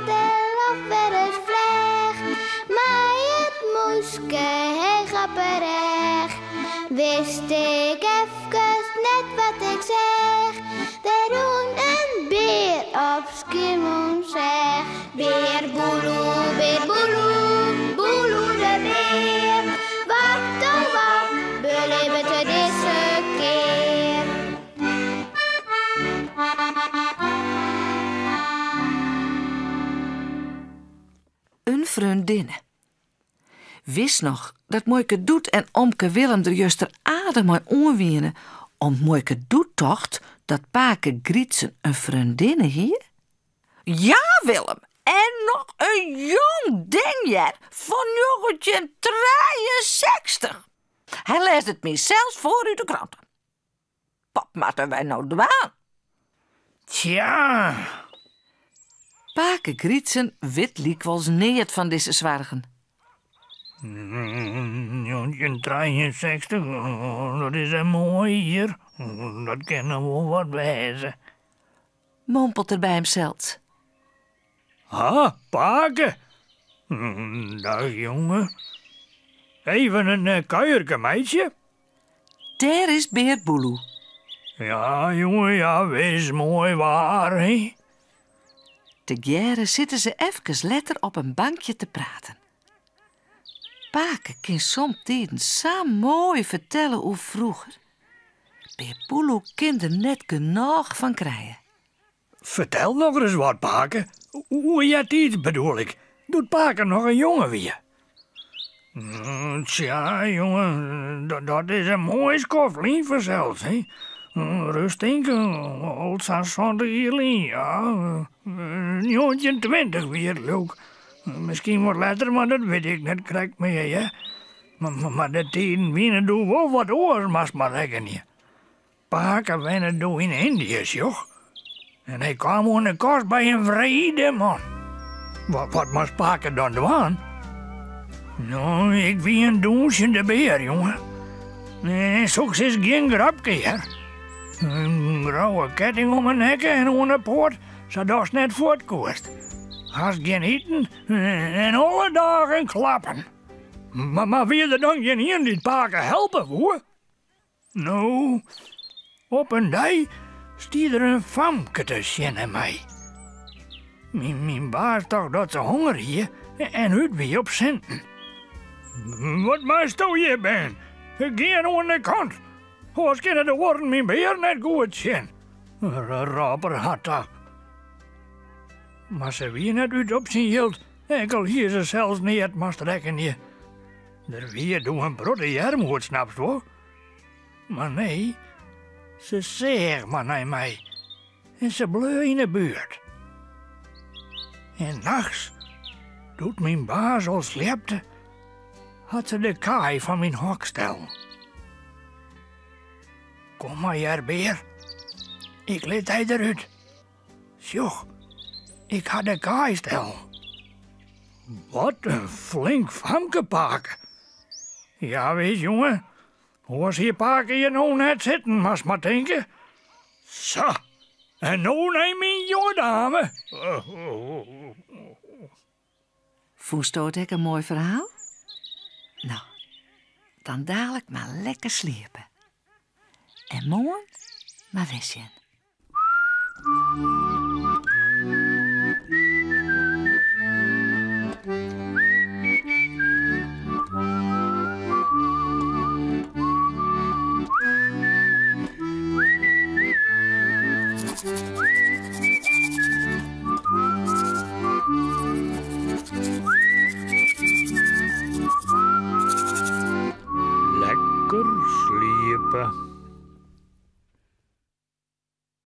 del of wer ris fleach, mei it mûske heech op 'e rêch, wist ik efkes net wat ik seach. Der rûn in bear op Skiermûntseach. Bear Boeloe, bear Boeloe, Boeloe de bear. Wat oh wat belibbet er dizze kear? In freondinne. Witst noch dat muoike Doet en omke Willem der juster aardich mei oan wiene om't muoike Doet tocht dat pake Grytsen in freondinne hie? Ja, Willem, en noch in jong ding hear, fan 1963. Hy lêsde it my sels foar út de krante. Wat moatte wy no dwaan? Tsja. Pake Grytsen wit lykwols neat fan dizze soargen. 1963, dat is in moai jier. Dat kin noch wol wat wêze. Mompelt er by himsels. Ha, pake. Dag jonge. Even in eh, kuierke meitsje? Dêr is Bear Boeloe. Ja, jonge, ja, wis moai waar, hè? Tegearre sitte se efkes letter op in bankje te praten. Pake kin somtiden sa moai fertelle oer froeger. Bear Boeloe kin der net genôch fan krije. Fertel nochris wat, pake. Oer eartiids bedoel ik, doe't pake noch in jonge wie. Tsja, jonge, dat is in moai skoft lyn fansels, hè. Rust tinke, al sa'n 70 jier lyn, ja. 1920 wie it, leau 'k. Miskien wat letter, mar dat wit ik net krekt mear, hear. Mar de tiden wiene doe wol wat oars, moatst mar rekkenje. Pake wenne doe yn Yndië, sjoch. En hy kaam oan de kost by in wrede man. Wat, wat moast pake dan dwaan? No, ik wie in dûnsjende bear, jonge. En soks is gjin grapke, hear. In grouwe ketting om 'e nekke en oan 'e poat, sadatst net fuort koest. Hast gjin iten en alle dagen klappen. Mar, mar wie der dan gjinien dy't pake helpe woe? No, op in dei stie der in famke te sjen nei my. Myn baas tocht dat se honger hie en út wie op sinten. Wat meisto hjir, bern? Gean oan de kant, oars kinne de oaren myn bear net goed sjen, rôp er har ta. Mar se wie net út op syn jild, ek al hie se sels neat, moatst rekkenje. Der wie doe in protte earmoed, snapst wol. Mar nee, se seach mar nei my en se bleau yn 'e buert. En nachts, doe't myn baas al sliepte, hat se de kaai fan myn hok stellen. Kom mar hear, bear, ik lit dy derút. Sjoch, ik ha de kaai stellen. Wat in flink famke, pake. Jawis, jonge, oars hie pake hjir no net sitten, moatst mar tinke. Sa, en no nei myn jonge dame. Fûnsto it ek in moai ferhaal? No, dan dalik mar lekker sliepe. En moarn mar wer sjen.